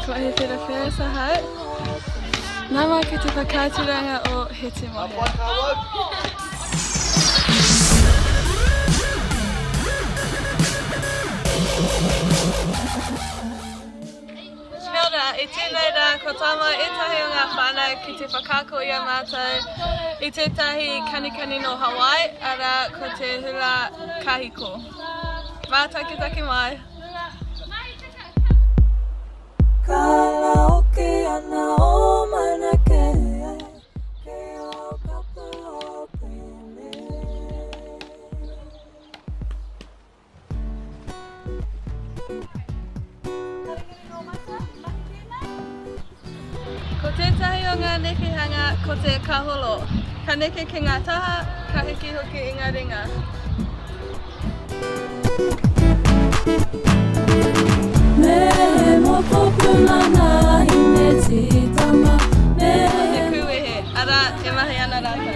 Ko Hepera Ferris ahau. Nā mai ki te whakaaturanga o He Timo Hea. Kia ora, i tēnei rā kua tae mai ētahi o ngā whānau ki te whakaako i a mātou i tētahi kanikani nō Hawaii, arā, ko te hula kahiko. Mātakitaki mai! Karaoke ana o Mauna Kea Ke o kapa o Pele. Ko tētahi o ngā nekehanga ko te kaholo. Ka neke ki ngā taha, ka hiki hoki i ngā ringa. Me he mokopuna nā Hinetītama, me Ko te he kūwehe, arā, e mahi ana rātou.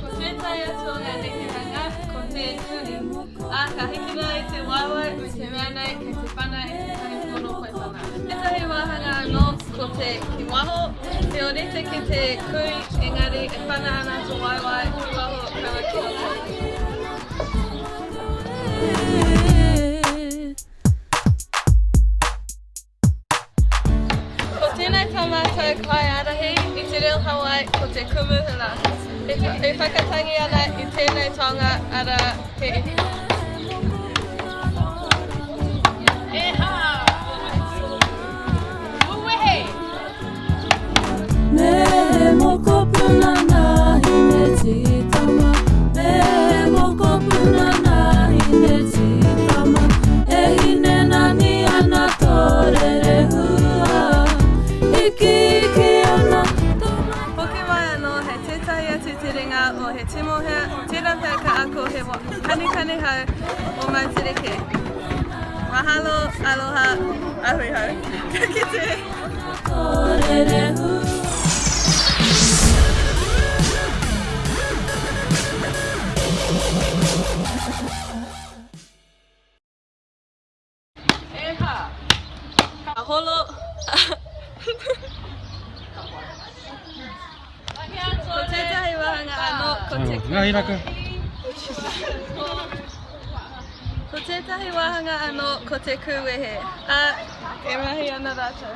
Ko tētahi atu o ngā nekehanga, ko te kuri, ā, ka hikina i te waewae me te mea nei kei te whana i tētahi pono poipana. Tētahi wāhanga anō, ko te ki waho, he ōrite ki te kui, engari e whana ana tō waewae ki waho kaua ki roto. Ko tēnei tā mātou kaiārahi i te reo Hawaii ko te kumu hula. E whakatangi ana i tēnei taonga arā he ihi. E hā! Wehe! Me he mokopuna nā Hinetītama, me he mokopuna nā Hinetītama, e hine nani ana tō rerehua, ikiiki ana tō mata. Hoki mai anō hei tētahi atu terenga o He Timo Hea, tērā pea ka ako he kanikani hau o Moutere Mahalo, aloha, a hui hou. Ka kite! Ka holo. Ko tētahi wāhanga anō, ko te Ko tētahi wāhanga anō, ko te kūwehe. Ā, e mahi ana rātou.